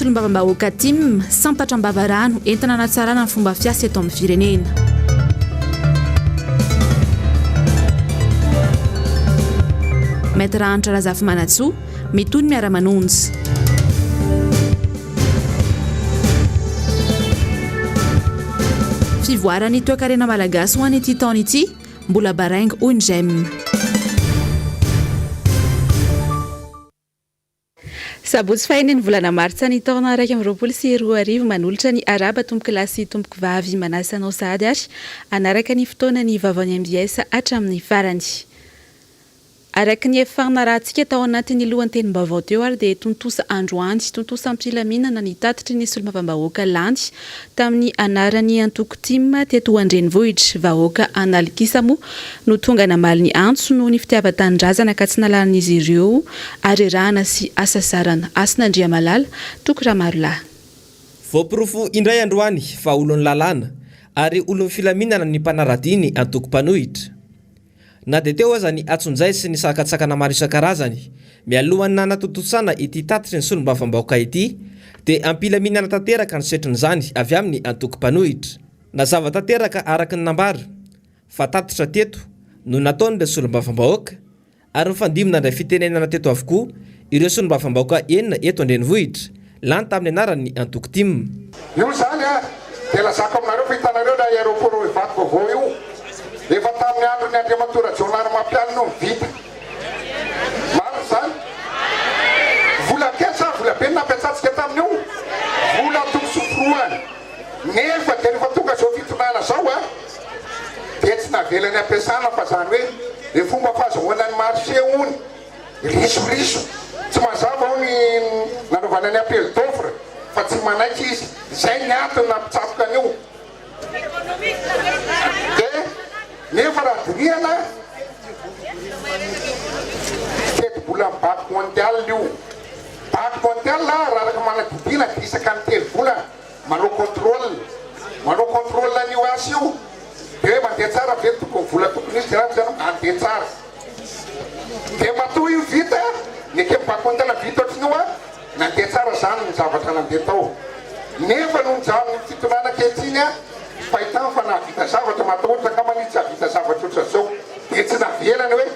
solombavambahoaka tim, santatra am-bavarano entina hanatsarana ny fomba fiasa eto amin'ny firenena. Maître Hanitra Razafimanantsoa, mitohy ny miara-manonja. Fivoaran'ny toekarena malagasy ho an'ity taona ity, mbola baraingo hoy ny Gem. Sabotsy fahenen'ny volana martsa ny taona 2021 manolotra ny arahaba tompokolahy sy tompokovavy manasa anao sahady ary hanaraka ny fotoana ny vaovaon'ny mbs hatramin'ny farany. Araka ny efa narahantsika tao anatin'ny lohantenim-baovao teo ary dia tontosa androany, tontosa am-pilaminana ny tatitry ny solombavambahoaka lany tamin'ny anaran'ny antoko tim teto an-drenivohitra. Vahoaka an'alikisa moa no tonga namaly ny antso noho ny fitiavan-tanindrazana ka tsy nalalin'izy ireo harerahana sy hasasarana. Hasina Andriamalala, Toky Ramarolahy. Voaporofo indray androany fa olon'ny lalàna ary olon'ny filaminana ny mpanara-dia ny antoko mpanohitra. Na dia teo aza ny antsonjay sy ny sakantsakana maro isan-karazany, mialohan'ny nanatontosana ity tatitry ny solombavambahoaka ity, dia am-pilaminana tanteraka ny setrin'izany avy amin'ny antoko mpanohitra. Nazava tanteraka araka ny nambara, fa tatitra teto no nataon'ireo solombavambahoaka, ary nifandimby nandray fitenenana teto avokoa ireo solombavambahoaka enina eto an-drenivohitra, lany tamin'ny anaran'ny antoko tim. Io izany an, dia lazako aminareo fa hitanareo ilay aéroport Ivato vaovao io, efa tamin'ny andron'ny Andriamatoa Rajaonarimampianina io no vita. Marina izany? Vola kely sa vola be no nampiatsatsika tamin'io? Vola tombontsoa-firohana. Nefa dia rehefa tonga izao fitondrana izao an, dia tsy navelany ampiasana fa izany hoe ilay fomba fahazahoana ny marché hono, Risoriso, tsy mazava ao ny nanaovana ny appel d'offre fa tsy manaiky izy, izay ny antony nampitsatoka an'io. Dia nefa raha dinihana tetibolan'ny banque mondiale io. Banque mondiale raha araka manadidina dia isaka ny telo volana manao contrôle, manao contrôle an'io asa io dia hoe mandeha tsara ve ny tokony vola tokony hisy, raha tsy izany mandeha tsara. Dia matoa io vita, neken'ny banky mondiale vita ohatrin'io an, nandeha tsara zany ny zavatra nandeha tao. Nefa nony mijanona ny fitondrana ankehitriny an, fahitany fa nahavita zavatra, matahotra angambany izy tsy hahavita zavatra ohatran'izao. Dia tsy navelany hoe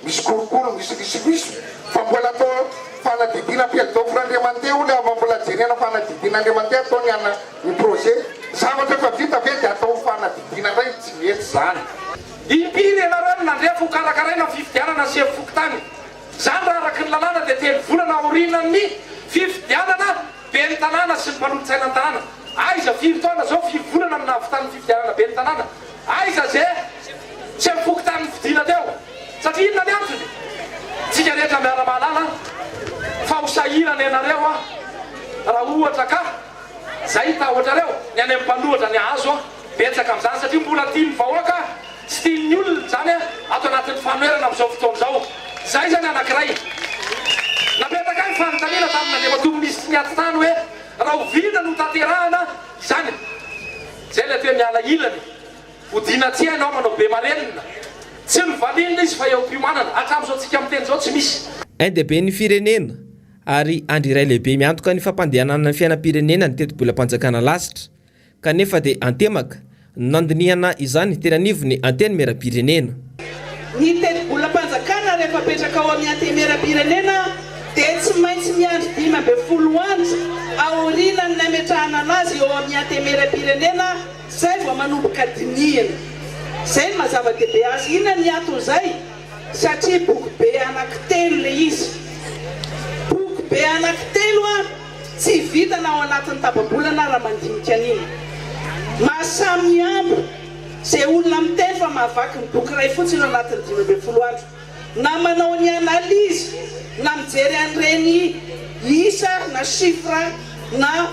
misy kolikoly, misy risoriso, fa mbola atao fanadihadiana appel d'offre indray mandeha hono fa mbola jerena fanadihadiana indray mandeha atao ny ana ny projet. Zavatra efa vita ve dia atao fanadihadiana indray, tsy mety zany. Impiry ianareo no nandre fa ho karakaraina ny fifidianana sefo fokontany? Izany raha araka ny lalàna dia telo volana aorianan'ny fifidianana ben'ny tanàna sy ny mpanolotsaina ny tanàna. Aiza firy taona izao firy volana no nahavitan'ny fifidianana ben'ny tanàna? Aiza ze sefo fokontany nifidina teo? Satria inona ny antony? Tsika rehetra miara mahalala fa ho sahirana ianareo raha ohatra ka zay ny tahotrareo, ny any amin'ny mpanohatra ny hahazo an! Betsaka amin'izany satria mbola tian'ny vahoaka sy tian'ny olona izany ato anatin'ny fanoherana amin'izao fotoana izao. Izay izany anankiray. Napetraka ahy ny fanontaniana tamin'Andriamatoa Minisitry ny Atitany hoe rahoviana no tanterahana izany? Izay ilay atao hoe miala ilany. Hodiana tsy hainao manao be marenina. Tsy novalina izy fa eo am-piomanana. Hatramin'izao tsika miteny izao tsy misy. Ain-dehiben'ny firenena ary andry iray lehibe miantoka ny fampandehanana ny fiainam-pirenena ny tetibolam-panjakana lasitra. kanefa dia antemaka no nandinihana izany teny anivon'ny Antenimierampirenena. Ny tetibolam-panjakana rehefa apetraka ao amin'ny Antenimierampirenena dia tsy maintsy miandry 15 andro aorianan'ny nametrahana anazy eo amin'ny Antenimierampirenena izay vao manomboka dinihina. Izay no maha zava-dehibe azy. Inona ny anton'izay? Satria boky be anankitelo ilay izy. Boky be anankitelo an! Tsy vita na ao anatin'ny tapa-bolana raha mandinika an'iny. Mahasamy mihambo izay olona miteny fa mahavaky ny boky iray fotsiny ao anatin'ny 15 andro. Na manao ny analyse na mijery an'ireny isa na chiffre na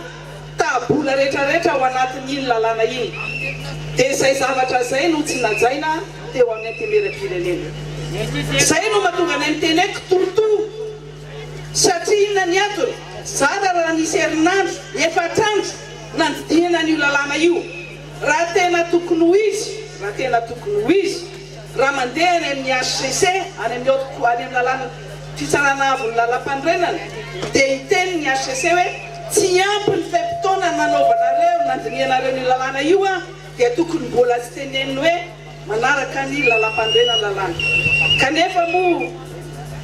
tahabola rehetrarehetra ao anatin'iny lalàna iny. Dia izay zavatra izay no tsy najaina teo amin'ny Antenimierampirenena. Izay no mahatonga anay miteny hoe kitoatoa. Satria inona ny antony? Zara raha nisy herinandro, efatr'andro, nandidihana an'io lalàna io. Raha tena tokony ho izy, raha tena tokony ho izy, raha mandeha any amin'ny hcc, any amin'ny haute, any amin'ny lalàna, Fitsarana Avon'ny Lalàmpanorenana, dia hiteny ny hcc hoe. Tsy ampy ny fe-potoana nanaovanareo, nandinihanareo an'io lalàna io dia tokony mbola tsy teneniny hoe manaraka ny lalàmpanorenana lalàna. Kanefa moa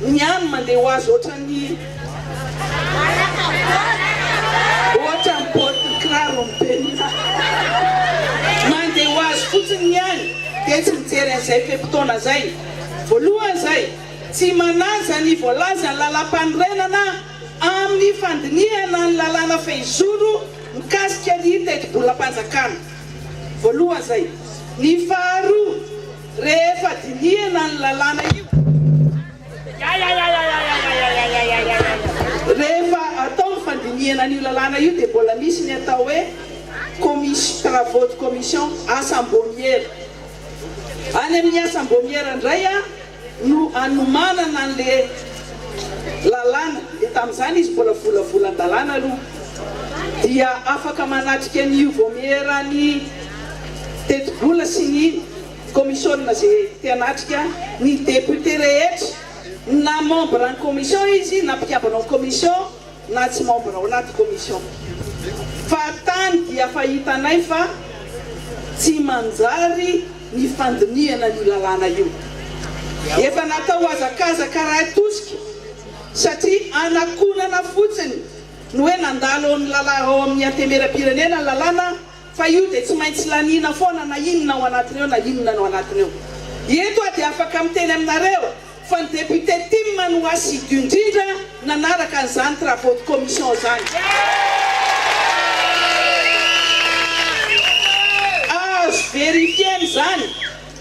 ny any mandeha ho azy ohatran'ny ohatran'ny botte kiraro mibenina. Mandeha ho azy fotsiny ny any dia tsy mijery an'izay fe-potoana izay. Voalohany izay, tsy manaja ny voalazan'ny lalàmpanorenana amin'ny fandinihana ny lalàna fehizoro mikasika ny tetibolam-panjakana. Voalohany izay. Ny faharoa, rehefa dinihana ny lalàna io, rehefa atao ny fandinihana an'io lalàna io dia mbola misy ny atao hoe commis, travaux de commission, asam-bomiera. Any amin'ny asam-bomiera indray no anomanana an'le lalàna, dia tamin'izany izy mbola volavolan-dalàna aloha, dia afaka manatrika ny vaomieran'ny tetibola sy ny komisiona ze te hanatrika ny député rehetra na membre ny commission izy na mpikambana ao commission na tsy membre ao anaty commission fa tany dia fa hitanay fa tsy manjary ny fandinihana an'io lalàna io. Efa natao hazakazaka ray tosika satria anakonana fotsiny ny hoe nandalo ao amin'ny lalà ao amin'ny antemeram-pirenena ny lalàna fa io dia tsy maintsy laniana foana na inona ao anatiny ao na inona no anatiny ao. Eto aho dia afaka miteny aminareo fa ny député tim no assidu indrindra nanaraka an'izany travaux de commission izany. Azo verifier-na izany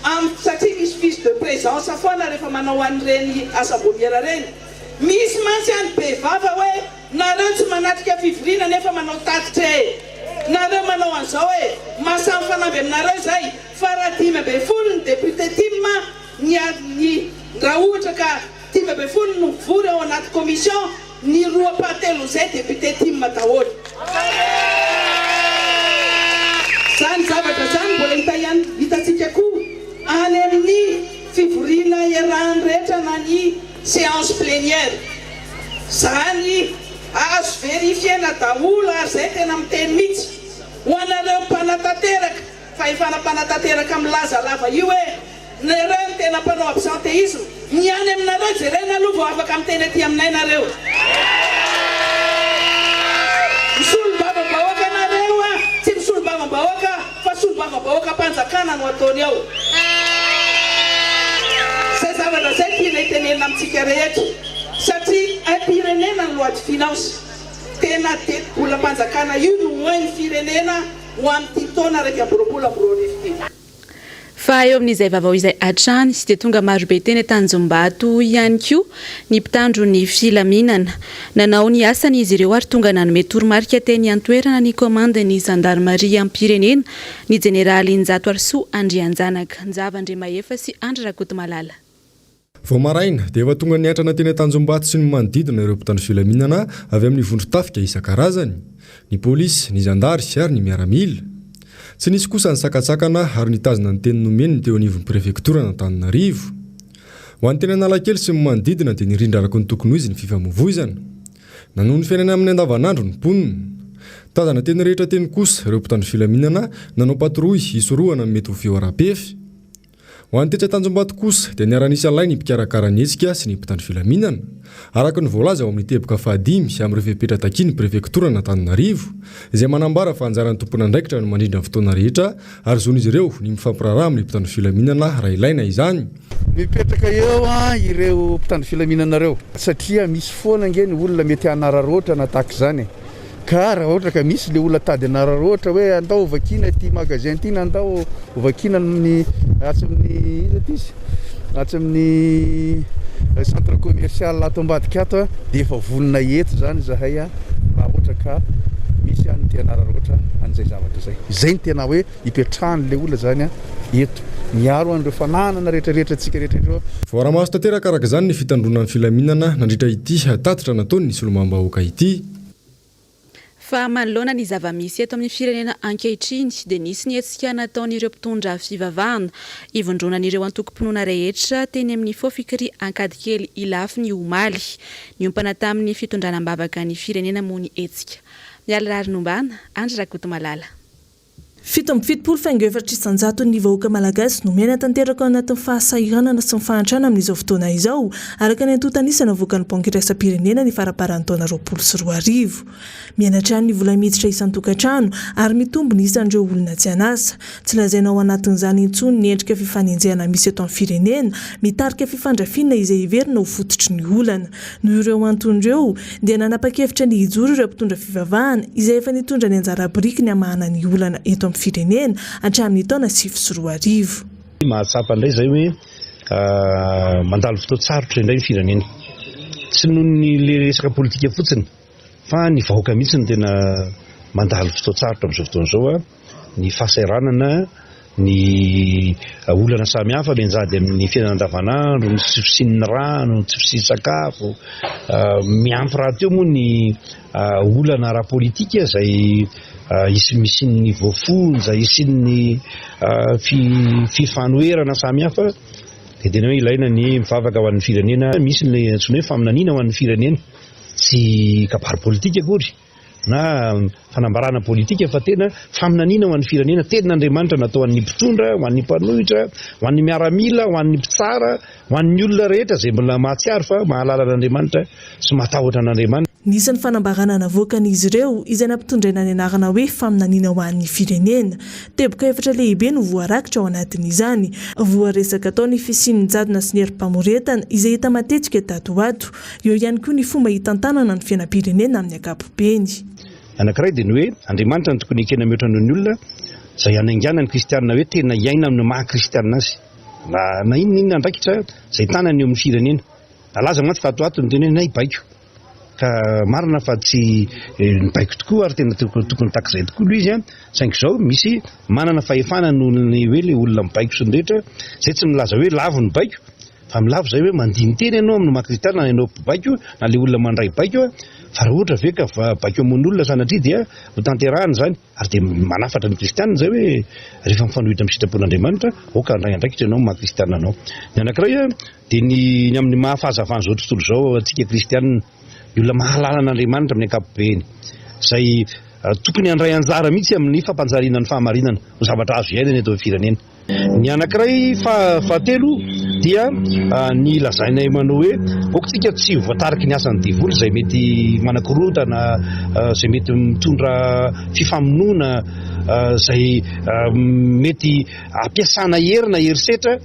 am satria misy fiche de présence foana rehefa manao an'ireny asam-boamiera ireny. Misy mantsy any be vava hoe nareo tsy manatrika fivoriana nefa manao tatitra e! Nareo manao an'izao e! Maha samy fanamby aminareo izay fa raha 15 ny député tim Ny ny raha ohatra ka 15 no mivory ao anaty commission, ny roa ampahatelon'izay député tim daholo. Izany zavatra izany mbola hita ihany, hitantsika koa any amin'ny fivoriana iarahan'ny rehetra na ny séance plénière. Izany azo verifier-na daholo ary izay tena miteny mihitsy ho anareo mpanatanteraka, fahefana mpanatanteraka milaza lava io hoe Nareo no tena mpanao absentéisme. Ny any aminareo jerena aloha vao afaka miteny aty aminay nareo. Misolombavambahoaka nareo a! Tsy misolombavambahoaka fa solombavambahoakam-panjakana no ataony ao. Zay zavatra zay tiana hitenenina amintsika rehetra satria aim-pirenena ny loi de finance. Tena tetibolam-panjakana io no ain'ny firenena ho amin'ity taona 2021 ity. Fa eo amin'izay vaovao izay hatrany dia tonga marobe teny Tanjombato ihany koa ny mpitandro ny filaminana. Nanao ny asany izy ireo ary tonga nanome toromarika teny an-toerana ny komandin'ny zandarimariam-pirenena, ny jeneraly Njatoarisoa Andrianjanaka, Njava Andriamahefa sy Andry Rakotomalala. Vao maraina dia efa tonga niantrana teny Tanjombato sy ny manodidina ireo mpitandro filaminana avy amin'ny vondron-tafika isan-karazany, ny polisy, ny zandary ary ny miaramila. Tsy nisy kosa ny sakantsakana ary nitazona ny teny nomeny ny teo anivon'ny prefektoran'Antananarivo. Ho an'ny teny Analakely sy ny manodidina dia nirindra araka ny tokony ho izy ny fifamoivoizana. Nanohy ny fiainany amin'ny andavanandro ny mponina. Tazana teny rehetra teny kosa ireo mpitandro filaminana nanao patrouille hisorohana ny mety ho fihoaram-pefy. Ho an'ny tetsy Tanjombato kosa dia niara-nisalahy ny mpikarakara ny hetsika sy ny mpitandro filaminana, araka ny voalaza ao amin'ny teboka fahadimy amin'ireo fepetra takian'ny prefektoran'Antananarivo, izay manambara fa anjaran'ny tompon'andraikitra ny mandrindra ny fotoana rehetra ary zon'izy ireo ny mifampiraharaha amin'ny mpitandro filaminana raha ilaina izany. Mipetraka eo ireo mpitandro filaminana ireo satria misy foana ange ny olona mety hanararaotra na tahaka izany e! Ka raha ohatra ka misy le olona tady hanararaotra hoe andao hovakiana ity magasin ity na andao hovakiana ny atsy amin'ny iza ity izy atsy amin'ny centre commercial ato ambadika ato dia efa vonona eto izany izahay raha ohatra ka misy any te hanararaotra an'izay zavatra izay. Izay no tena hoe ipetrahan'ilay olona izany eto miaro an'ireo fananana rehetra rehetra antsika rehetra ireo. Voara-maso tanteraka araka izany ny fitandroana ny filaminana nandritra ity tatitra nataon'ny solombavambahoaka ity. Fa manoloana ny zava-misy eto amin'ny firenena ankehitriny dia nisy ny hetsika nataon'ireo mpitondra fivavahana ivondronan'ireo antokom-pinoana rehetra teny amin'ny Fofikri Ankadikely Ilafy ny omaly. Niompana tamin'ny fitondrana am-bavaka ny firenena moa ny hetsika. Mialy Raharinombana, Andry Rakotomalala. 77 faingo efatra isan-jaton'ny vahoaka malagasy no miaina tanteraka ao anatin'ny fahasahiranana sy ny fahantrana amin'izao fotoana izao, araka ny antontan'isa navoakan'ny Banky Iraisam-pirenena ny faramparan'ny taona 2020. Mihena hatrany ny vola miditra isan-tokantrano ary mitombo ny isan'ireo olona tsy an'asa. Tsy lazaina ao anatin'izany intsony ny endrika fifanenjehana misy eto amin'ny firenena, mitarika fifandrafiana izay heverina ho fototry ny olana. Noho ireo antony ireo, dia nanapa-kevitra ny hijoro ireo mpitondra fivavahana izay efa nitondra ny anjara birikiny hamahana ny olana eto amin'ny firenena hatramin'ny taona 2009. Mahatsapa indray izay hoe mandalo fotoan-tsarotra indray ny firenena. Tsy noho ny resaka politika fotsiny fa ny vahoaka mihitsy no tena mandalo fotoan-tsarotra amin'izao fotoana izao. Ny fahasahiranana, ny olana samihafa mianjady amin'ny fiainana andavanandro, ny tsy fisian'ny rano, ny tsy fisian'ny sakafo, miampy rahateo moa ny olana ara-politika izay hisian'ny voafonja, hisian'ny fifanoherana samihafa dia tena hoe ilaina ny mivavaka ho an'ny firenena. Misy ny antsoina hoe faminaniana ho an'ny firenena, tsy kabary politika akory. na fanambarana politika fa tena faminaniana ho an'ny firenena, tenin'Andriamanitra natao ho an'ny mpitondra, ho an'ny mpanohitra, ho an'ny miaramila, ho an'ny mpitsara, ho an'ny olona rehetra izay mbola mahatsiaro fa mahalala an'Andriamanitra sy matahotra an'Andriamanitra. Nisy ny fanambarana navoakan'izy ireo izay nampitondraina ny anarana hoe faminaniana ho an'ny firenena. Teboka efatra lehibe no voarakitra ao anatin'izany. Voaresaka tao ny fisian'ny jadona sy ny herim-pamoretana izay hita matetika tato ho ato. Eo ihany koa ny fomba hitantanana ny fiainam-pirenena amin'ny ankapobeny. Ny anankiray dia ny hoe Andriamanitra no tokony ekena mihoatra noho ny olona, izay hanaingàna ny kristianina hoe tena hiaina amin'ny maha kristianina azy, na na inona inona andraikitra izay tanany eo amin'ny firenena. Nalaza mantsy tato ho ato ny teny hoe nay baiko, ka marina fa tsy ny baiko tokoa ary tena tokony tahaka izay tokoa ilay izy an, saingy izao misy manana fahefana noho ny hoe ilay olona mibaiko sy ny rehetra, izay tsy milaza hoe lavo ny baiko, Fa milavo izay hoe mandini-tena ianao amin'ny maha kristiana na ianao mpibaiko na ilay olona mandray baiko fa raha ohatra ve ka baiko hamono olona sanatria dia ho tanterahana izany ary dia manafatra ny kristiana izay hoe rehefa mifanohitra amin'ny sitrapon'Andriamanitra aoka handray andraikitra ianao amin'ny maha kristiana anao. Ny anankiray dia ny ny amin'ny maha fahazavan'izao tontolo izao antsika kristiana, ny olona mahalala an'Andriamanitra amin'ny ankapobeny izay tokony handray anjara mihitsy amin'ny fampanjariana ny fahamarinana ho zavatra azo iainana eto amin'ny firenena. Ny anankiray fahatelo dia ny lazainay manao hoe aoka isika tsy ho voatariky ny asan'ny devoly izay mety manakorontana, izay mety mitondra fifamonoana, izay mety ampiasana hery na herisetra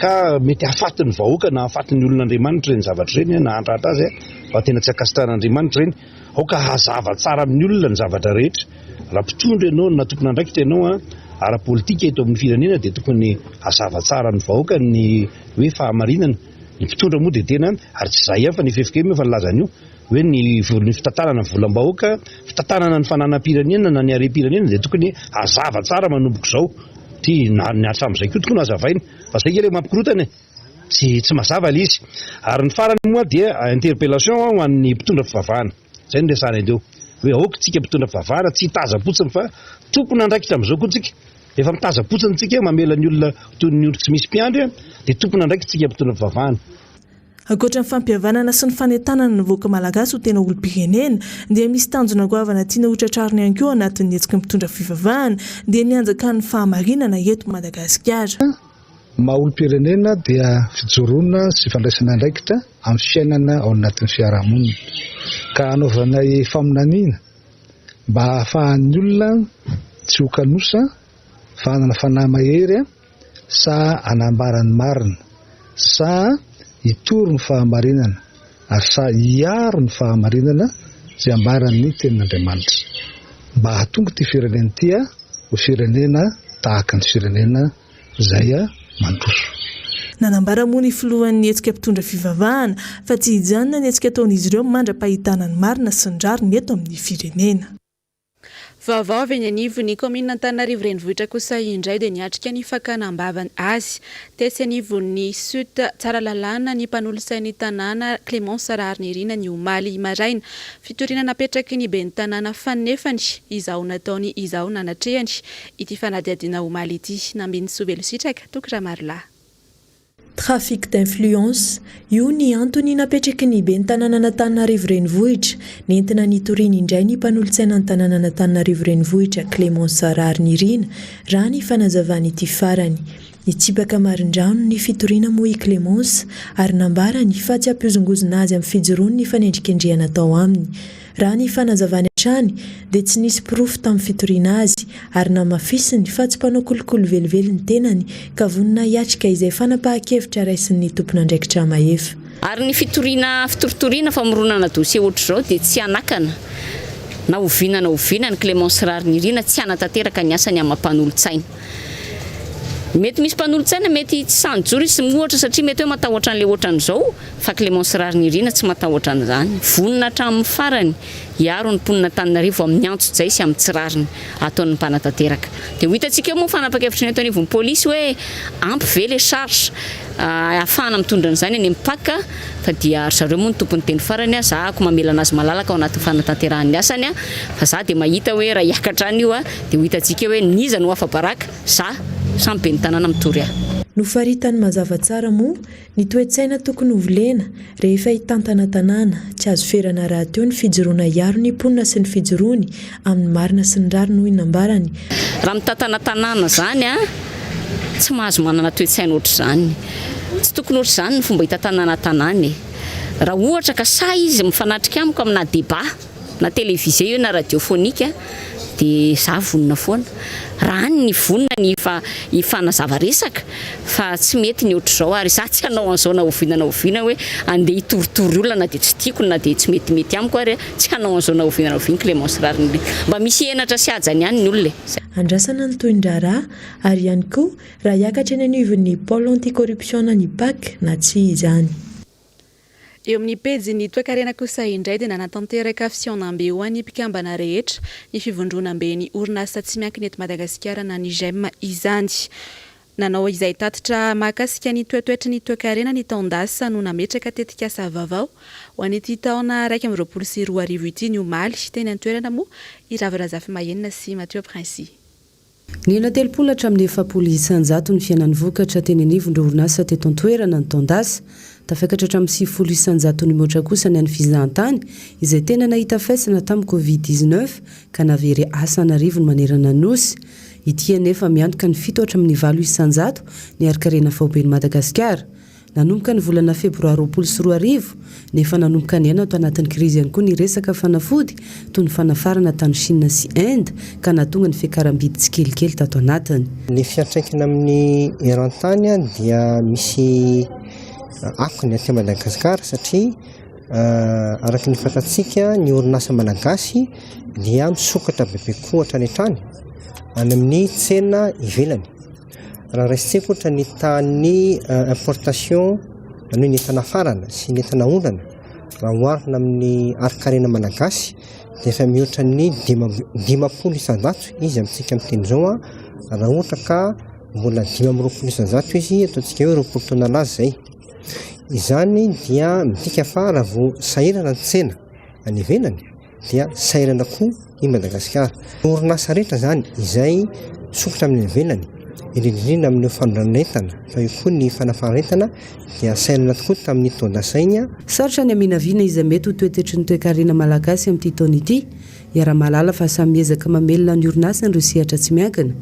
ka mety hahafaty ny vahoaka na hahafaty ny olon'Andriamanitra ireny zavatra ireny na handratra azy fa tena tsy ankasitrahan'Andriamanitra ireny. Aoka hazava tsara amin'ny olona ny zavatra rehetra. Raha mpitondra ianao na tompon'andraikitra ianao ara-politika eto amin'ny firenena dia tokony hazava tsara amin'ny vahoaka ny hoe fahamarinana. Ny mpitondra moa dia tena, ary tsy izaho ihany fa ny ffkm efa nilaza an'io, hoe ny ny fitantanana ny volam-bahoaka, fitantanana ny fananam-pirenena na ny harem-pirenena dia tokony hazava tsara manomboka izao. Ity na ny hatramin'izay koa tokony hazavaina fa izay ange ilay mampikorontana e. Tsy tsy mazava ilay izy. Ary ny farany moa dia interpellation ho an'ny mpitondra fivavahana. Izay no resahanay teo. Hoe aoka isika mpitondra fivavahana tsy hitazam-potsiny fa tompon'andraikitra amin'izao koa tsika. Rehefa mitazam-potsiny tsika mamela ny olona ho toy ny ondry tsy misy mpiandry dia tompon'andraikitra isika mpitondra fivavahana. Ankoatra ny fampihavanana sy ny fanentanana ny vahoaka malagasy ho tena olom-pirenena dia misy tanjona goavana tiana hotratrarina ihany koa ao anatin'ny hetsiky ny mpitondra fivavahana dia ny hanjakan'ny fahamarinana eto Madagasikara. Ny maha olom-pirenena dia fijoroana sy fandraisana andraikitra amin'ny fiainana ao anatin'ny fiarahamonina. Ka anaovanay faminaniana mba hahafahan'ny olona tsy ho kanosa fa hanana fanahy mahery sa hanambara ny marina, sa hitory ny fahamarinana ary sa hiaro ny fahamarinana izay ambaran'ny tenin'Andriamanitra. Mba hahatonga ity firenena ity ho firenena tahaka ny firenena izay mandroso. Nanambara moa ny filohan'ny hetsika mpitondra fivavahana fa tsy hijanona ny hetsika ataon'izy ireo mandra-pahitana ny marina sy ny rariny eto amin'ny firenena. Vaovao avy eny anivon'ny kaominina Antananarivo Renivohitra kosa indray dia niatrika ny fakana am-bavany azy tetsy anivon'ny Sut Tsaralalàna ny mpanolotsain'ny tanàna Clémence Raharinirina ny omaly maraina. Fitoriana napetraky ny ben'ny tanàna fanefany izao nataony izao nanatrehany ity fanadihadiana omaly ity. Nambinintsoa Velositraka, Toky Ramarolahy. Trafic d'influence, io ny antony napetraky ny ben'ny tanànan'Antananarivo Renivohitra, nentina nitoriany indray ny mpanolotsainan'ny tanànan'Antananarivo Renivohitra Clémence Raharinirina, raha ny fanazavan'ity farany. Nitsipaka marindrano ny fitoriana moa i Clémence ary nambarany fa tsy hampihozongozona azy amin'ny fijoroany ny fanendrikendrehana atao aminy. Raha ny fanazavany hatrany dia tsy nisy porofo tamin'ny fitoriana azy ary namafisiny fa tsy mpanao kolikoly velively ny tenany ka vonona hiatrika izay fanapahan-kevitra raisin'ny tompon'andraikitra mahefa. Ary ny fitoriana fitoritoriana famoronana dossier ohatr'izao dia tsy hanakana na oviana na oviana an'i Clémence Raharinirina tsy hanatanteraka ny asany amin'ny maha mpanolotsaina. Mety misy mpanolotsaina mety tsy sahy nijoro izy ohatra satria mety hoe matahotra an'ilay ohatran'izao fa Clémence Raharinirina tsy matahotra an'izany. Vonona hatramin'ny farany hiaro ny mponin'Antananarivo amin'ny antsojay sy amin'ny tsy rariny ataon'ny mpanatanteraka. Dia ho hitantsika eo moa ny fanapahan-kevitry ny eto anivon'ny polisy hoe ampy ve ilay charge ahafahana mitondra an'izany any amin'ny Pac fa dia ry zareo moa no tompon'ny teny farany, za ako mamela anazy malalaka ao anatin'ny fanatanterahany ny asany fa za dia mahita hoe raha hiakatra any io dia ho hitantsika eo hoe n'iza no afa-baraka, za sa ny ben'ny tanàna mitory ahy. Nofaritany mazava tsara moa ny toe-tsaina tokony hovolena rehefa hitantana tanàna, tsy azo ferana rahateo ny fijoroana hiaro ny mponina sy ny fijoroany amin'ny marina sy ny rariny hoy ny nambarany. Raha mitantana tanàna izany an, tsy mahazo manana toe-tsaina ohatr'izany. Tsy tokony ohatr'izany ny fomba hitantanana tanàna e. Raha ohatra ka sahy izy mifanatrika amiko amina débat, na télévisé io na radiophonique, dia za vonona foana. Raha any ny vonona ny hifanazava resaka fa tsy mety ny ohatr'izao ary za tsy hanao an'izao na oviana na oviana hoe andeha hitoritory olona na dia tsy tiako na dia tsy metimety amiko ary tsy hanao an'izao na oviana na oviana Clémence Rariny. Mba misy henatra sy hajany ihany ny olona e. Zay. Andrasana ny tohin-draharaha ary ihany koa raha hiakatra eny anivon'ny Pôle anti-corruption ny Pac na tsia izany. Eo amin'ny pejin'ny toekarena kosa indray dia nanatanteraka fihaonambe ho an'ny mpikambana rehetra ny fivondronamben'ny orinasa tsy miankina eto Madagasikara na ny Gem izany. Nanao izay tatitra mahakasika ny toetoetry ny toekarena ny taon-dasa no nametraka tetikasa vaovao ho an'ity taona 2021 ity ny omaly. Teny an-toerana moa i Ravo Razafimahenina sy Mathieu Princy. Nihena 30 hatramin'ny 40 isan-jato ny fihenan'ny vokatra teny anivon'ireo orinasa teto an-toerana ny taon-dasa. Tafakatra hatramin'ny 90 isan-jatony mihoatra kosa ny an'ny fizahantany, izay tena nahita faisana tamin'ny Covid 19 ka nahavery asa an'arivony manerana ny Nosy. Ity anefa miantoka ny 7 hatramin'ny 8 isan-jato ny harinkarena faoben'i Madagasikara. Nanomboka ny volana febroary 2020, nefa nanomboka niaina ato anatin'ny krizy ihany koa ny resaka fanafody toy ny fanafarana tany Chine sy Inde ka nahatonga ny fiakaram-bidy tsikelikely tato anatiny. Ny fiantraikany amin'ny eran-tany dia misy akony aty Madagasikara satria araka ny fantatsika ny orinasa malagasy dia misokatra bebe kokoa hatrany hatrany any amin'ny tsena ivelany. Raha raisintsika ohatra ny tahan'ny importation, izany hoe ny entana afarana sy ny entana aondrana, raha oharina amin'ny harin-karena malagasy dia efa mihoatra ny 50% izy amintsika miteny izao, raha ohatra ka mbola 25% izy ataontsika hoe 20 taona lasa izay. Izany dia midika fa raha vao sahirana ny tsena any ivelany dia sahirana koa i Madagasikara. Ny orinasa rehetra izany izay misokatra amin'ny ivelany, indrindra indrindra amin'ireo fanondranana entana fa eo koa ny fanafarana entana dia sahirana tokoa tamin'ny taon-dasa iny. Sarotra ny haminavina izay mety ho toetetry ny toekarena malagasy amin'ity taona ity. Iaraha-mahalala fa samy miezaka mamelona ny orinasany ireo sehatra tsy miankina.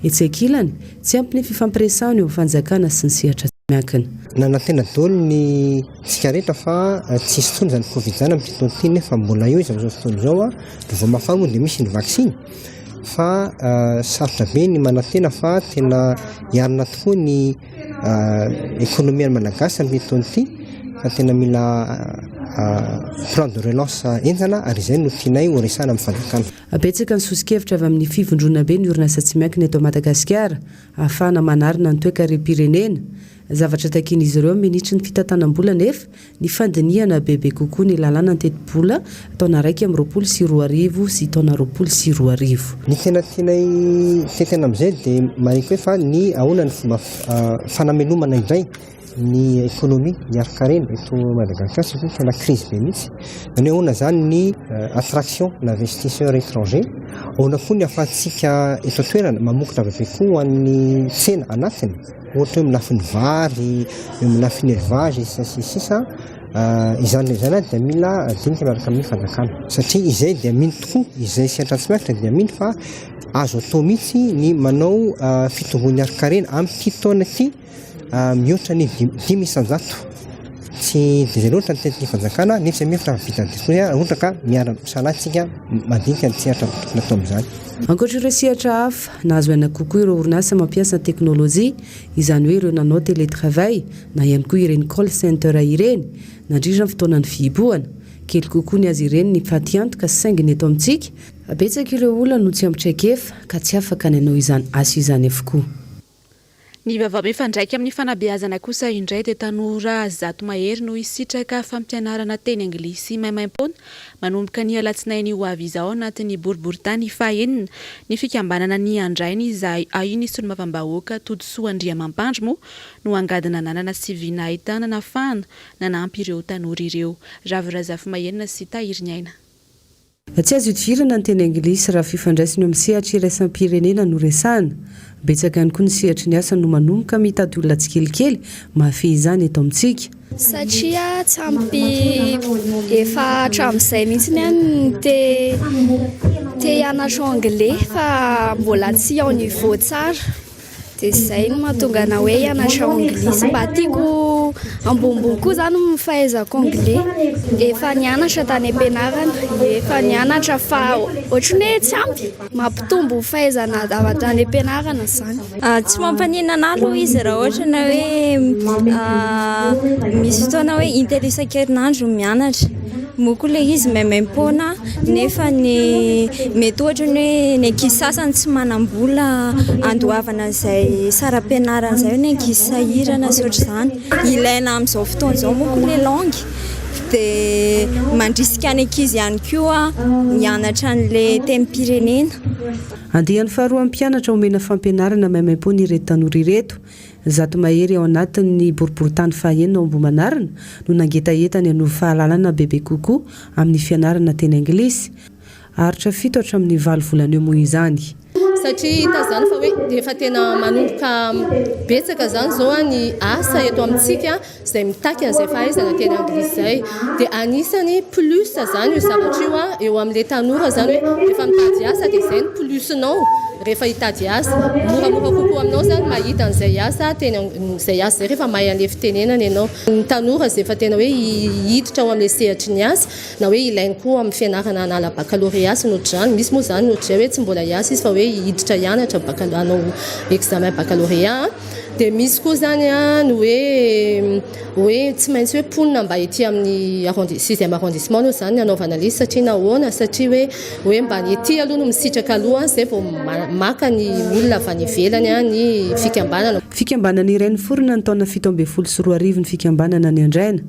Etsy ankilany, tsy ampy ny fifampiresahana eo amin'ny fanjakana sy ny sehatra tsy miankina. Nanantena daholo ny tsika rehetra fa tsy hisy intsony izany covid izany amin'ity taona ity nefa mbola eo izy amin'izao fotoana izao. Vaovao mahafaly moa dia misy ny vaksiny fa sarotra be ny manantena fa tena hiarina tokoa ny ekonomian'ny Malagasy amin'ity taona ity fa tena mila plan de relance henjana ary izay no tianay ho resahana amin'ny fanjakana. Betsaka ny soso-kevitra avy amin'ny fivondronambe ny orinasa tsy miankina eto Madagasikara ahafahana manarina ny toekarem-pirenena. Zavatra takian'izy ireo amin'ny minisitry ny fitantanam-bola anefa ny fandinihana bebe kokoa ny lalàna ny tetibola taona 2021 sy taona 2020. Ny tena tianay tetehina amin'izay dia marihiko hoe fa ny ahoana ny fomba fanamelomana indray ny économie, ny harin-karena eto Madagasikara satria tena crise be mihitsy. Izany hoe ahoana izany ny attraction d'investisseurs étrangers, Ahoana koa ny ahafahantsika eto an-toerana mamokatra bebe kokoa ho an'ny tsena anatiny, ohatra hoe amin'ny lafiny vary, eo amin'ny lafiny élevage sy ny sisa. Izany rehetra izany dia mila dinika miaraka amin'ny fanjakana satria izay dia mino tokoa, izay sehatra tsy miankina dia mino fa azo atao mihitsy ny manao fitomboan'ny harin-karena amin'ity taona ity mihoatra ny 5%. Tsy dia izay loatra ny tenin'ny fanjakana nefa izay mihevitra fa vitan'ny discours raha ohatra ka miara-misalahy isika mandinika ny sehatra tokony atao amin'izany. Ankoatra ireo sehatra hafa, nahazo aina kokoa ireo orinasa mampiasa teknolojia, izany hoe ireo nanao télétravail na ihany koa ireny call center ireny, nandritra ny fotoanan'ny fihibohana. Kely kokoa ny azy ireny ny fatiantoka saingy ny eto amintsika, Betsaka ireo olona no tsy ampy traikefa ka tsy afaka ny hanao izany asa izany avokoa. Ny vaovao mifandraika amin'ny fanabeazana kosa indray dia tanora zato mahery no hisitraka fampianarana teny anglisy maimaimpoana manomboka ny alatsinainy ho avy izao anatin'ny boriborintany fahenina. Ny fikambanana Ny Andrainy izay ahian'ny solombavambahoaka Todisoa Andriamampandry moa no angady nananana sy vy nahitana nafahana nanampy ireo tanora ireo. Ravo Razafimahenina sy Tahiriniaina. Tsy azo ihodivirana ny teny anglisy raha fifandraisana eo amin'ny sehatra iraisam-pirenena no resahana. Betsaka ihany koa ny sehatry ny asa no manomboka mitady olona tsikelikely mahafehy izany eto amintsika. Satria tsy ampy efa hatramin'izay mihitsy aho no te te hianatra anglais fa mbola tsy au niveau tsara. Dia izay no mahatonga anah hoe hianatra anglisy. Mba tiako ambonimbony koa izany ny fahaizako anglais. Efa nianatra tany am-pianarana, efa nianatra fa ohatran'ny hoe tsy ampy. Mampitombo fahaizana avy any am-pianarana izany. Tsy mampaninona anah aloha izy raha ohatra na hoe misy fotoana hoe intelo isan-kerinandro mianatra. Moa koa ilay izy maimaim-poana nefa ny mety ohatra ny hoe ny ankizy sasany tsy manam-bola andoavana an'izay saram-pianarana izay, ny ankizy sahirana sy ohatr'izany. Ilaina amin'izao fotoana izao manko ilay langue dia mandrisika ny ankizy ihany koa hianatra an'ilay tenim-pirenena. Andiany faharoa amin'ny mpianatra omena fampianarana maimaim-poana ireto tanora ireto. Zato mahery ao anatin'ny boriborintany fahaenina ao Ambohimanarina no nangetaheta ny hanovo fahalalana bebe kokoa amin'ny fianarana teny anglisy. Haharitra fito hatramin'ny valo volana eo moa izany. Satria hita izany fa hoe efa tena manomboka betsaka izany izao ny asa eto amintsika izay mitaky an'izay fahaizana teny anglisy izay. Dia anisany plus izany io zavatra io eo amin'ilay tanora izany hoe rehefa mitady asa dia izay no plus-nao rehefa hitady asa. Moramora kokoa aminao izany mahita an'izay asa teny izay asa izay rehefa mahay an'ilay fitenenana ianao. Ny tanora izay efa tena hoe hiditra ao amin'ilay sehatry ny asa na hoe ilainy koa amin'ny fianarana hanala baccalauréat sy ny ohatr'izany. Misy moa izany ny ohatr'izay hoe tsy mbola hiasa izy fa hoe hiditra hianatra baccal- hanao examen baccalauréat. Dia misy koa izany ny hoe hoe tsy maintsy hoe mponina mba ety amin'ny arrondi- sixième arrondissement aloha izany ny hanaovana ilay izy satria nahoana? Satria hoe hoe mba ny ety aloha no misitraka aloha izay vao maka ny olona avy any ivelany ny fikambanana. Fikambanana iray niforona ny taona 2017 ny fikambanana Ny Andraina.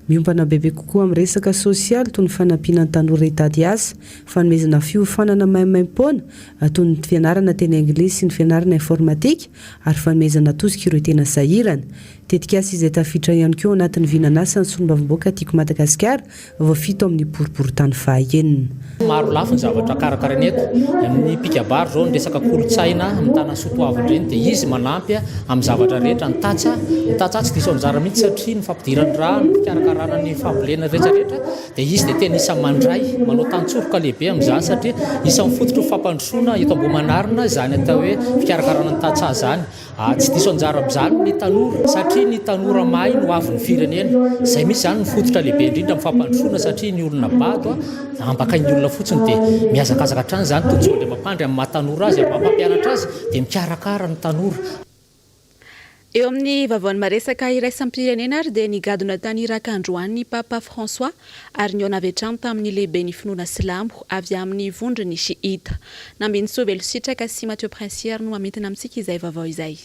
Miompana bebe kokoa amin'ny resaka sosialy toy ny fanampiana ny tanora hitady asa, fanomezana fiofanana maimaimpoana toy ny fianarana teny anglisy sy ny fianarana informatika ary fanomezana tosika ireo tena sahirana. Tetikasa izay tafiditra ihany koa ao anatin'ny vinan'asan'ny solombavambahoaka Tiako Madagasikara vao fito amin'ny boriborintany fahaenina. Maro lafy ny zavatra karakaraina eto. Ny mpikabary izao ny resaka kolontsaina mitana ny soatoavina ireny dia izy manampy amin'ny zavatra rehetra. Ny tantsaha, ny tantsaha tsy diso anjara mihitsy satria ny fampidiran-drano, ny fikarakarana ny fambolena rehetra rehetra dia izy dia tena isan'ny mandray, manao tantsoroka lehibe amin'izany satria isan'ny fototry ny fampandrosoana eto Ambohimanarina izany atao hoe fikarakarana ny tantsaha izany. Tsy diso anjara amin'izany ny tanora satria ny tanora mahay no hoavin'ny firenena. Izay mihitsy izany no fototra lehibe indrindra amin'ny fampandrosoana satria ny olona bado ambakain'ny olona fotsiny dia mihazakazaka hatrany izany Todisoa Andriamampandry amin'ny maha tanora azy, amin'ny maha mpampianatra azy dia mikarakara ny tanora. Eo amin'ny vaovaon'ny maresaka iraisam-pirenena ary dia nigadona tany Iraka androany ny Papa François ary nihaona avy hatrany tamin'ny lehiben'ny finoana silamo avy amin'ny vondron'ny Shiita. Nambinintsoa Velositraka sy Mathieu Princier no hamintina amintsika izay vaovao izay.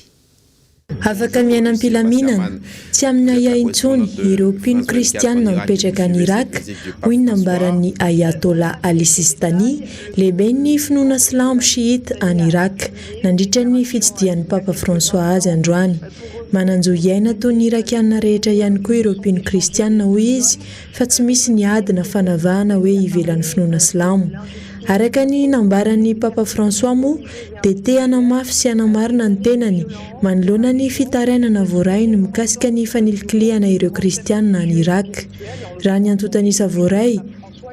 Afaka miaina am-pilaminana, tsy amin'ny ahiahy intsony, ireo mpino kristianina mipetraka any Irak, hoy ny nambaran'ny Ayatollah Ali Sistani, lehiben'ny finoana silamo Shiita any Irak, nandritra ny fitsidihan'ny Papa François azy androany. Manan-jo hiaina toy ny Irakiana rehetra ihany koa ireo mpino kristiana, hoy izy, fa tsy misy ny ady na fanavahana hoe ivelan'ny finoana silamo. Araka ny nambaran'ny Papa François moa dia te hanamafy sy hanamarina ny tenany manoloana ny fitarainana voarainy mikasika ny fanilikilihana ireo kristianina any Irak. Raha ny antontan'isa voaray,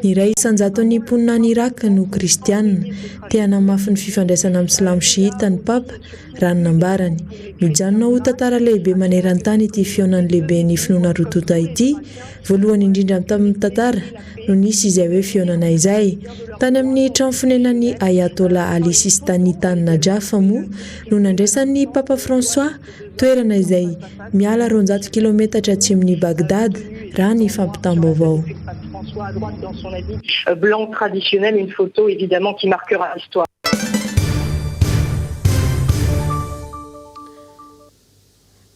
ny iray isan-jaton'ny mponina any Irak no kristianina. Te hanamafy ny fifandraisana amin'ny silamo shiita ny Papa, raha ny nambarany. Mijanona ho tantara lehibe maneran-tany ity fihaonan'ny lehiben'ny finoana roa tonta ity, voalohany indrindra tamin'ny tantara no nisy izay hoe fihaonana izay. Tany amin'ny trano fonenan'ny Ayatollah Ali Sistani tany Najaf moa no nandraisan'ny Papa François, toerana izay miala 200 kilaometatra atsimon'i Bagdad, raha ny fampitam-baovao. Blanc traditionnel, une photo évidemment qui marquera l'histoire.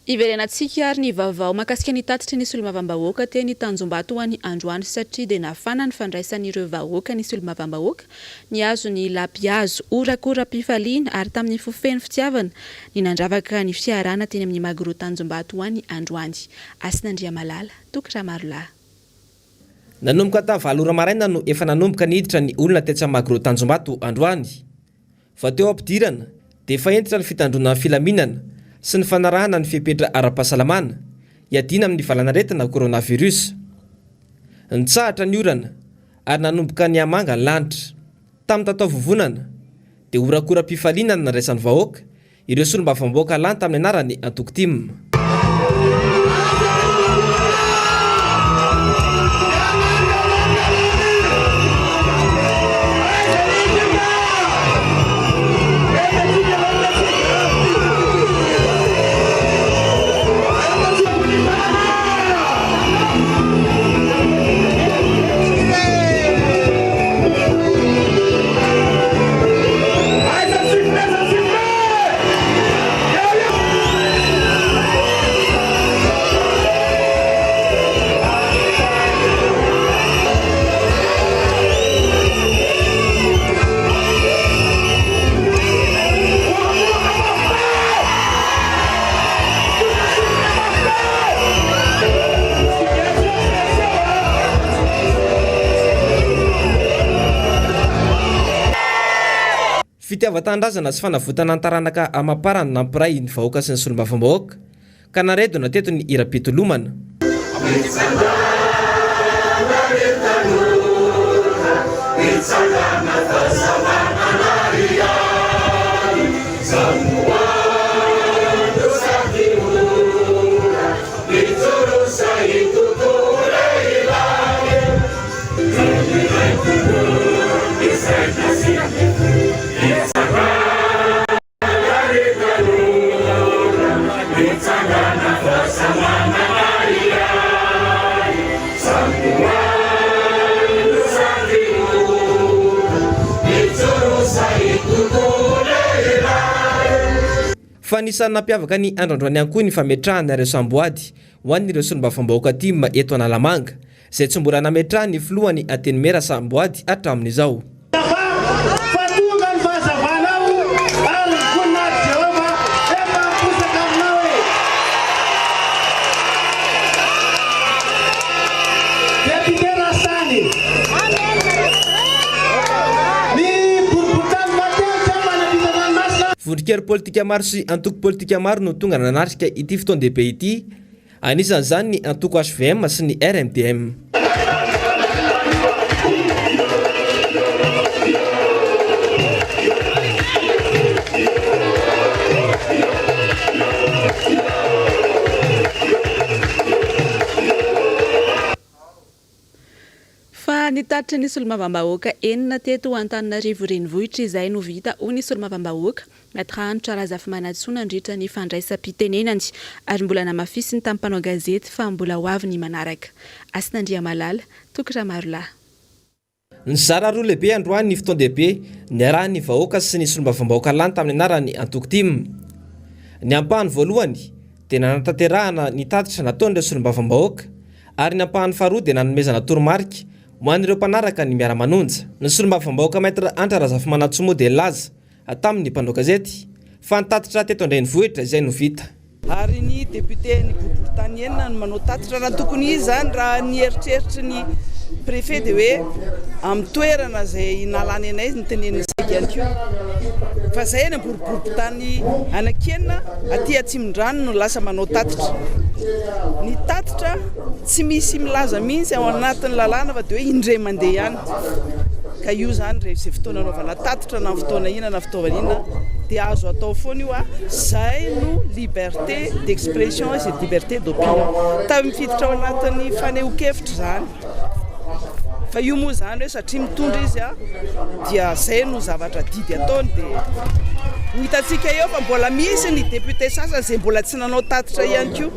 Hiverenantsika ary ny vaovao mahakasika ny tatitry ny solombavambahoaka teny Tanjombato ho an'ny androany satria dia nafana ny fandraisan'ireo vahoaka ny solombavambahoaka nihazo ny lapihazo. Horakoram-pifaliana ary tamin'ny fo feno fitiavana ny nandravaka ny fiarahana teny amin'ny Magro Tanjombato ho an'ny androany. Hasina Andriamalala, Toky Ramarolahy. Nanomboka tamin'ny valo ora maraina no efa nanomboka niditra ny olona tetsy amin'ny Magro Tanjombato androany. Vao teo am-pidirana dia efa hentitra ny fitandroana ny filaminana sy ny fanarahana ny fepetra ara-pahasalamana hiadiana amin'ny valanaretina coronavirus. Nitsahatra ny orana ary nanomboka nihamanga ny lanitra. Tamin'ny tataovovonana dia horakoram-pifaliana no nandraisan'ny vahoaka Ireo solombavambahoaka lany tamin'ny anaran'ny antoko tim. Fitiavan-tanindrazana sy fanavotana ny taranaka amam-parany nampiray ny vahoaka sy ny solombavambahoaka ka naredona teto ny hiram-pitolomana. Fa anisan'ny nampiavaka ny andro androany ihany koa ny fametrahana ireo samboady ho an'ireo solombavambahoaka tim eto Analamanga izay tsy mbola nametrahan'ny filohan'ny Antenimiera samboady hatramin'izao. Fa tonga ny fahazavanao, ary ny voninahitr'i Jehovah efa miposaka aminao e! Député Rastany. Ny boriborintany matetika manampitan ranomasina. Vondron-kery politika maro sy antoko politika maro no tonga nanatrika ity fotoan-dehibe ity Anisan'izany ny antoko hvm sy ny RMDM. Fa nitatitra ny solombavambahoaka enina teto Antananarivo Renivohitra izay no vita hoy ny solombavambahoaka Maître Hanitra Razafimanantsoa nandritra ny fandraisam-pitenenany ary mbola namafisiny tamin'ny mpanao gazety fa mbola ho avy ny manaraka. Hasina Andriamalala, Toky Ramarolahy. Nizara roa lehibe androany ny fotoan-dehibe niarahan'ny vahoaka sy ny solombavambahoaka lany tamin'ny anaran'ny antoko tim. Ny ampahany voalohany dia nanatanterahana ny tatitra nataon'ireo solombavambahoaka ary ny ampahany faharoa dia nanomezana toromarika ho an'ireo mpanaraka ny miara-manonja. Ny solombavambahoaka Maître Hanitra Razafimanantsoa moa dia nilaza tamin'ny mpanao gazety fa ny tatitra teto an-drenivohitra izay no vita. Ary ny député ny boriborintany enina no manao tatitra. Raha tokony hisy izany, raha ny eritreritry ny Préfet dia hoe amin'ny toerana izay nalany anay no tenenin'ny seg ihany koa. Fa izay any am-boriborintany anankienina aty Atsimondrano no lasa manao tatitra. Ny tatitra tsy misy milaza mihitsy ao anatin'ny lalàna fa dia hoe indray mandeha ihany. Ka io izany rehefa izay fotoana anaovana tatitra na fotoana inona na fitaovana inona dia azo atao foana io a, izay no liberté d'expression sy liberté d'opinion. Tafiditra ao anatin'ny fanehoan-kevitra izany. Fa io moa izany hoe satria mitondra izy a, dia izay no zavatra didy ataony dia ho hitantsika eo fa mbola misy ny député sasany izay mbola tsy nanao tatitra ihany koa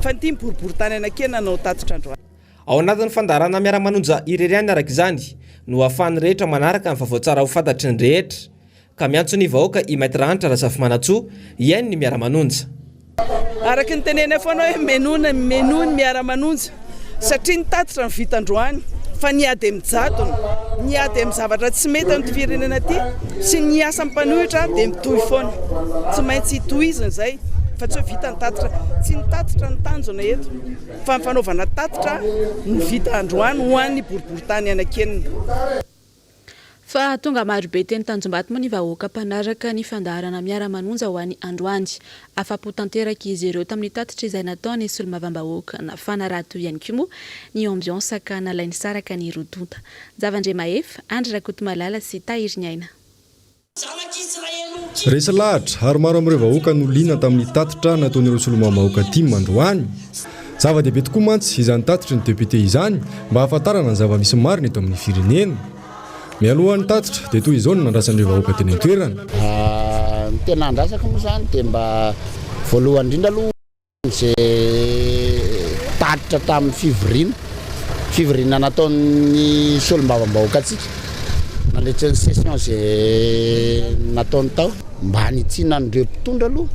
fa ny ity boriborintany anankienina nanao tatitra androany. Ao anatin'ny fandaharana Miara-manonja irery ihany araka izany no ahafahan'ny rehetra manaraka ny vaovao tsara ho fantatry ny rehetra. Ka miantso ny vahoaka i Maître Hanitra Razafimanantsoa hihaino ny Miara-manonja. Araka ny tenenay foana hoe menoina menoa ny Miara-manonja satria ny tatitra no vita androany fa ny ady amin'ny jadona, ny ady amin'ny zavatra tsy mety amin'ity firenena ity sy ny asan'ny mpanohitra dia mitohy foana. Tsy maintsy tohizina izay fa tsy hoe vita ny tatitra. Tsy ny tatitra no tanjona eto. Fa ny fanaovana tatitra no vita androany ho an'ny boriborintany anankienina. Fa tonga marobe teny Tanjombato moa ny vahoaka mpanaraka ny fandaharana Miara-manonja ho an'ny androany. Afa-po tanteraka izy ireo tamin'ny tatitra izay nataon'ny solombavambahoaka. Nafana rahateo ihany koa moa ny ambiance ka nalainy saraka ny roa tonta. Javandriamahefa, Andry Rakotomalala sy Tahiriniaina. Resy lahatra ary maro amin'ireo vahoaka no liana tamin'ny tatitra nataon'ireo solombavambahoaka tim androany. Zava-dehibe tokoa mantsy izany tatitry ny député izany mba hahafantarana ny zava-misy marina eto amin'ny firenena. Mialohan'ny tatitra dia toy izao no nandrasan'ireo vahoaka teny an-toerana. Ny tena andrasako moa izany dia mba voalohany indrindra aloha izay tatitra tamin'ny fivoriana, fivoriana nataon'ny solombavambahoaka antsika nandritra ny session izay nataony tao. Mba hanitsiana an'ireo mpitondra aloha,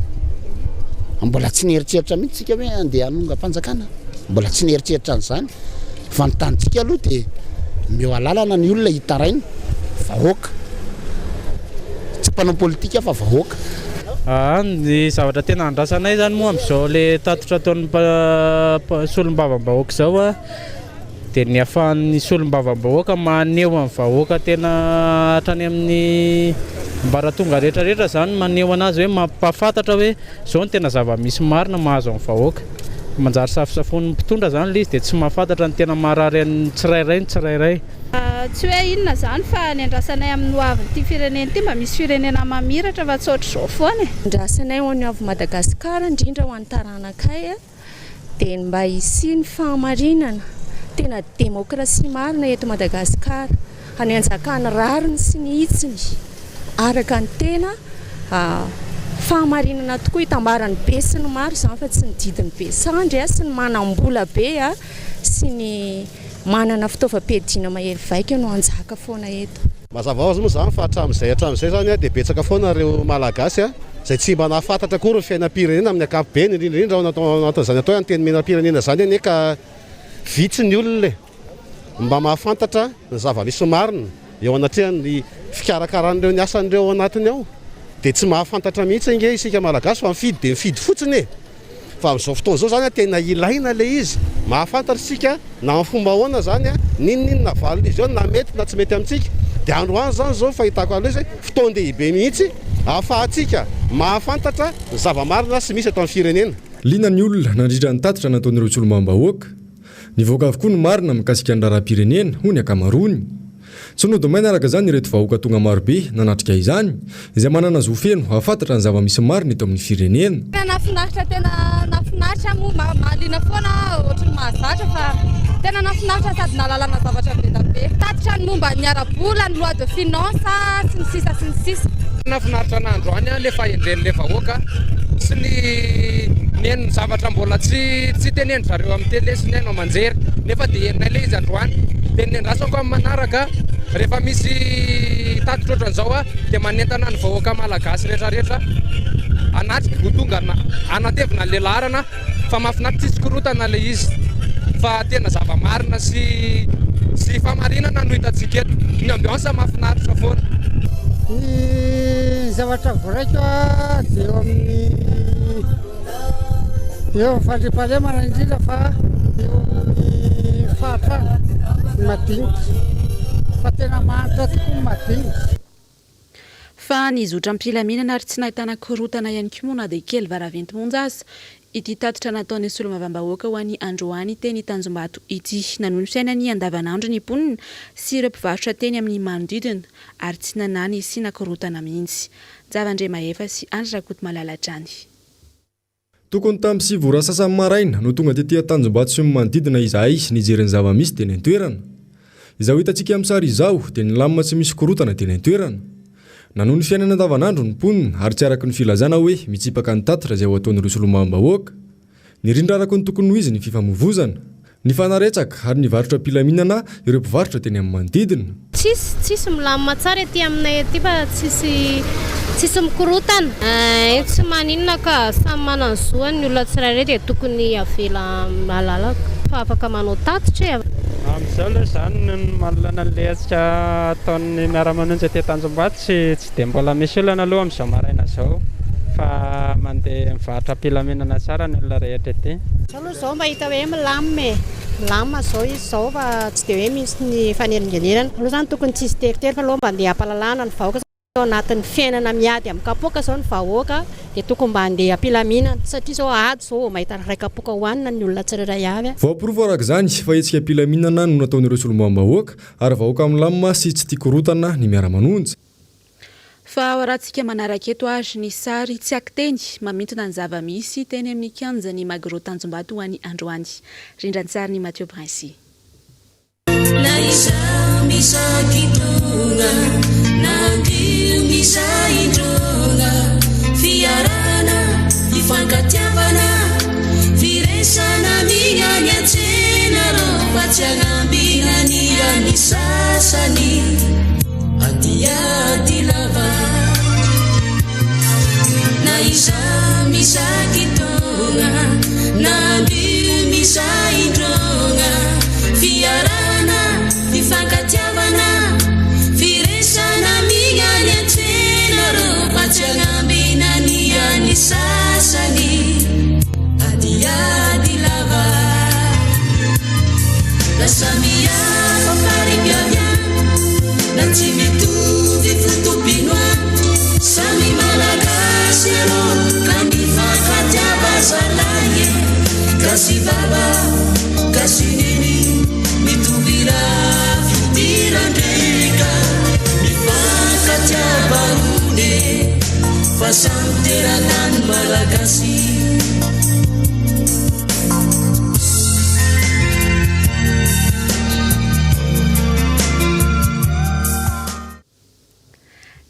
mbola tsy nieritreritra mihitsy isika hoe andeha hanongam-panjakana, mbola tsy nieritreritra an'izany fa ny tanjontsika aloha dia omeo alalana ny olona hitaraina, vahoaka, tsy mpanao politika fa vahoaka. Aa ny zavatra tena andrasanay zany moa amin'izao le tatitra ataon'ny solombavambahoaka izao a, dia ny ahafahan'ny solombavambahoaka maneho amin'ny vahoaka tena hatrany amin'ny ambaratonga rehetrarehetra zany maneho anazy hoe mampahafantatra hoe izao no tena zava-misy marina mahazo amin'ny vahoaka. Manjary safosafoin'ny mpitondra zany le izy dia tsy mahafantatra ny tena maharary an'ny tsirairay ny tsirairay. Tsy hoe inona izany fa ny andrasanay amin'ny ho avin'ity firenena ity mba misy firenena mamiratra fa tsy ohatr'izao foana e. Andrasanay ho an'ny ho avin'i Madagasikara indrindra ho an'ny taranakay dia ny mba hisian'ny fahamarinana, tena demokrasia marina eto Madagasikara, ny hanjakan'ny rariny sy ny hitsiny araka ny tena fahamarinana tokoa, hitambaran'ny be sy ny maro izany fa tsy ny didin'ny be sandry sy ny manam-bola be sy ny Manana fitaovam-piadiana mahery vaika no hanjaka foana eto. Mazava ho azy moa izany fa hatramin'izay hatramin'izay izany dia betsaka foana ireo Malagasy izay tsy mba nahafantatra akory ny fiainam-pirenena amin'ny ankapobeny, indrindra indrindra ao anatin'izany atao hoe antenimierampirenena izany anie ka vitsy ny olona e! mba mahafantatra ny zava-misy marina eo anatrehan'ny fikarakaran'ireo ny asan'ireo ao anatiny ao dia tsy mahafantatra mihitsy ange isika Malagasy fa mifidy dia mifidy fotsiny e! Fa amin'izao fotoana izao izany tena ilaina ilay izy, mahafantatra isika na amin'ny fomba ahoana izany, n'inon'inona valin'izy eo na mety na tsy mety amintsika. Dia androany izany izao ny fahitako an'ilay izy hoe fotoan-dehibe mihitsy ahafahantsika mahafantatra ny zava-marina sy misy eto amin'ny firenena. Liana ny olona nandritra ny tatitra nataon'ireo solombavambahoaka. Nivoaka avokoa ny marina mikasika ny raharaham-pirenena, hoy ny ankamaroany. Tsy nody maina araka izany ireto vahoaka tonga marobe nanatrika izany, izay manana zo feno hahafantatra ny zava-misy marina eto amin'ny firenena. Tena nahafinaritra tena nahafinaritra moa mahaliana foana ohatry ny mahazatra fa tena nahafinaritra sady nahalalana zavatra be da be. Tatitra ny momba ny ara-bola, ny loi de finance sy ny sisa sy ny sisa. Nahafinaritra anah androany le fahendren'le vahoaka sy ny nihaino ny zavatra mbola tsy tsy tenendry zareo amin'ny télé sy ny haino aman-jery nefa dia henonay le izy androany dia ny andrasako amin'ny manaraka rehefa misy tatitra ohatran'izao aho dia manentana ny vahoaka malagasy rehetrarehetra hanatrika ho tonga hanatevina an'ilay laharana fa mahafinaritra tsisy korontana ilay izy fa tena zava-marina sy sy fahamarinana no hitantsika eto ny ambiance mahafinaritra foana. Ny zavatra voaraiko dia eo amin'ny eo amin'ny fandriampahalemana indrindra fa eo amin'ny fahantrana. Ny madinika fa tena mahantra tokoa ny madinika. Fa nizotra am-pilaminana ary tsy nahitana korontana ihany koa moa na dia kely varaventy monja aza ity tatitra nataon'ny solombavambahoaka ho an'i androany teny Tanjombato ity. Nanohy ny fiainany andavanandro ny mponina sy ireo mpivarotra teny amin'ny manodidina ary tsy nanany hisiana korontana mihitsy. Njava Andriamahefa sy Andry Rakotomalala hatrany. Tokony tamin'ny 9 ora sasany maraina no tonga tety Tanjombato sy ny manodidina izahay nijery ny zava-misy teny an-toerana. Izao hitantsika amin'ny sary izao dia nilamina tsy misy korontana teny an-toerana. Nanohy ny fiainana andavanandro ny mponina ary tsy araka ny filazana hoe mitsipaka ny tatitra izay ho ataon'ireo solombavambahoaka. Nirindra araka ny tokony ho izy ny fifamoivozana. Nifanaretsaka ary nivarotra am-pilaminana ireo mpivarotra teny amin'ny manodidina. Tsisy, tsisy, milamina tsara ety aminay ety fa tsisy, tsisy mikorotana. Eeh tsy maninona ka, samy manana ny zoany ny olona tsirairay dia tokony avela malalaka fa afaka manao tatitra e. Amin'izao aloha izany ny manoloana an'ilay hetsika ataon'ny miara-manonja ety Tanjombato tsy tsy dia mbola misy olana aloha amin'izao maraina izao fa mandeha mivarotra am-pilaminana tsara ny olona rehetra ety. Zao aloha zao mba hita hoe milamina e! Milamina zao izy zao fa tsy dia hoe misy ny fanelingelenana. Aloha zany tokony tsy hisy teritery fa aloha mba andeha hampalalahana ny vahoaka satria ao anatin'ny fiainana miady amin'ny kapoaka zao ny vahoaka dia tokony mba andeha am-pilaminana satria zao ady zao vao mahita iray kapoaka hohanina ny olona tsirairay avy. Voaporofo araka izany fa hetsika am-pilaminana no nataon'ireo solombavambahoaka ary vahoaka milamina sy tsy tia korontana ny miara-manonja. Fa ao arahantsika manaraka eto ary ny sary tsy akiteny mamintona ny zava-misy teny amin'ny kianjan'ny Magro Tanjombato ho an'ny androany. Rindran-tsarin'i Mathieu Brincy. Na izaho misakitona, na andio misaindrona, fiarahana, fifankatiavana, firesana miany an-tsena rô fa tsy agnambina ny an'ny sasany. Adiady lava Na izaho misakitogna Na ambio misaindrogna Fiarahana, fifankatiavana Firesana mignany an-tsena rô Fa tsy agnambina ny an'ny sasany Adiady lava Na samihafa fari-piaviana Na tsy mitovy foto-pinoana Samy Malagasy arô Ka mifankatiava zalahy e Gasy baba, gasy neny Mitovy rà fidiran-dreka Mifankatiava hono e Fa samy teratany Malagasy.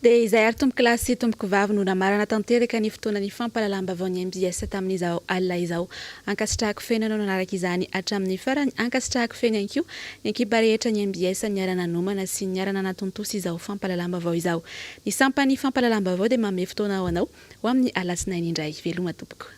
Dia izay ary tompokolahy sy tompokovavy no namarana tanteraka ny fotoanan'ny fampahalalam-baovaon'ny mbs tamin'izao alina izao. Ankasitrahako feno ianao nanaraka izany hatramin'ny farany. Ankasitrahako feno ihany koa ny ekipa rehetra ny mbs niara-nanomana sy niara-nanatontosa izao fampahalalam-baovao izao. Ny sampan'ny fampahalalam-baovao dia manome fotoana ho anao ho amin'ny alatsinainy indray. Veloma tompoko.